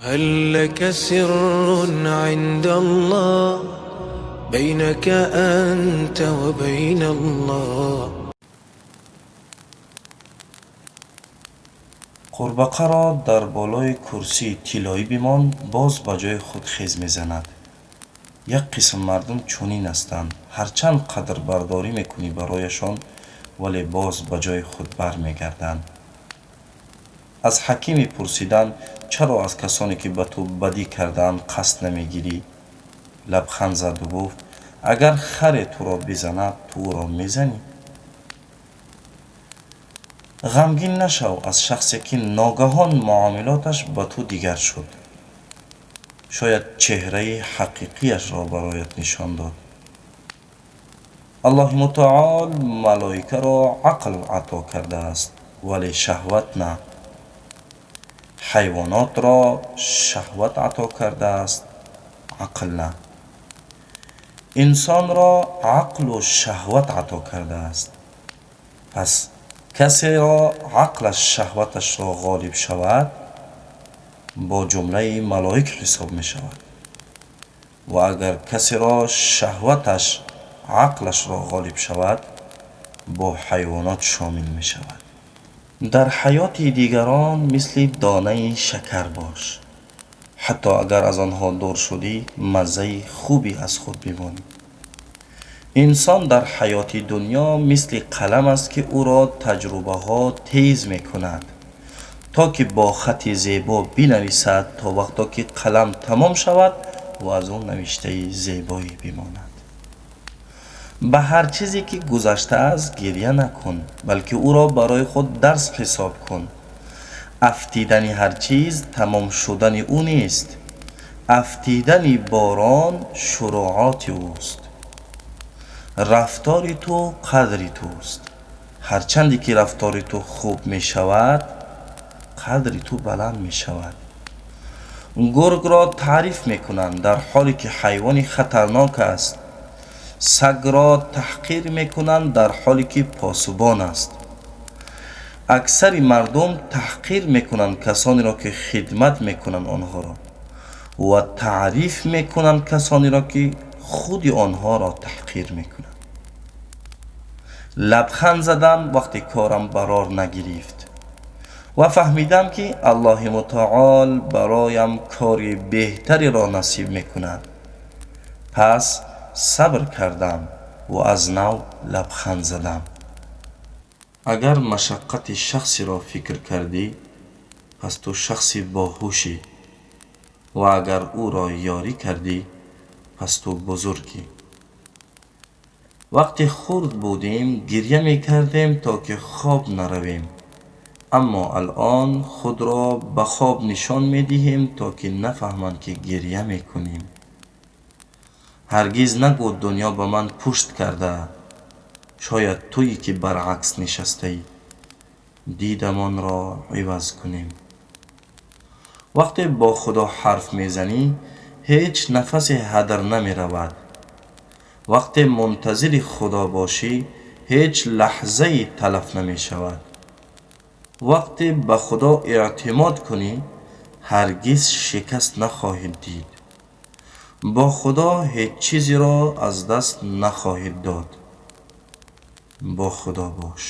هل لك سر عند الله بينك أنت وبين الله؟ Қурбақаро дар болои курсии тиллоӣ бимон, боз ба ҷои худ хез мезанад. Як қисм мардум чунин ҳастанд, ҳарчанд қадрбардорӣ мекунӣ барояшон, вале боз ба ҷои худ бармегарданд. Аз ҳакиме пурсиданд, чаро аз касоне ки ба ту бадӣ кардаанд, қасд намегирӣ? Лабханд заду гуфт: агар харе туро бизанад, ту ӯро мезанӣ? Ғамгин нашав аз шахсе ки ногаҳон муомилоташ ба ту дигар шуд. Шояд чеҳраи ҳақиқияшро бароят нишон дод. Аллоҳи мутаол малоикаро ақл ато кардааст, вале шаҳват на. Ҳайвонотро шаҳват ато кардааст, ақл на. Инсонро ақлу шаҳват ато кардааст. Пас касеро ақлаш шаҳваташро ғолиб шавад, бо ҷумлаи малоик ҳисоб мешавад, ва агар касеро шаҳваташ ақлашро ғолиб шавад, бо ҳайвонот шомил мешавад. Дар ҳаёти дигарон мисли донаи шакар бош. Ҳатто агар аз онҳо дур шудӣ, маззаи хубе аз худ бимонӣ. Инсон дар ҳаёти дунё мисли қалам аст, ки ӯро таҷрубаҳо тез мекунад, то ки бо хати зебо бинависад, то вақто ки қалам тамом шавад ва аз ӯ навиштаи зебое бимонад. Ба ҳар чизе ки гузаштааст, гирья накун, балки ӯро барои худ дарс ҳисоб кун. Афтидани ҳар чиз тамом шудани ӯ нест. Афтидани борон шурӯъоти ӯст. Рафтори ту қадри туст. Ҳарчанде ки рафтори ту хуб мешавад, қадри ту баланд мешавад. Гургро таъриф мекунанд, дар ҳоле ки ҳайвони хатарнок аст. Сагро таҳқир мекунанд, дар ҳоле ки посубон аст. Аксари мардум таҳқир мекунанд касонеро, ки хидмат мекунанд онҳоро, ва таъриф мекунанд касонеро, ки худи онҳоро таҳқир мекунанд. Лабханд задам вақте корам барор нагирифт ва фаҳмидам, ки Аллоҳи мутаол бароям кори беҳтареро насиб мекунад. Пас сабр кардам ва аз нав лабханд задам. Агар машаққати шахсеро фикр кардӣ, пас ту шахси боҳушӣ, ва агар ӯро ёрӣ кардӣ, пас ту бузургӣ. Вақте хурд будем, гирья мекардем, то ки хоб наравем, аммо алъон худро ба хоб нишон медиҳем, то ки нафаҳманд, ки гирья мекунем. Ҳаргиз нагӯ: дунё ба ман пушт карда. Шояд туе ки баръакс нишастаӣ. Дидамонро иваз кунем. Вақте бо Худо ҳарф мезанӣ, ҳеҷ нафасе ҳадр намеравад. Вақте мунтазири Худо бошӣ, ҳеҷ лаҳзае талаф намешавад. Вақте ба Худо эътимод кунӣ, ҳаргиз шикаст нахоҳӣ дид. Бо Худо ҳеҷ чизеро аз даст нахоҳӣ дод. Бо Худо бош.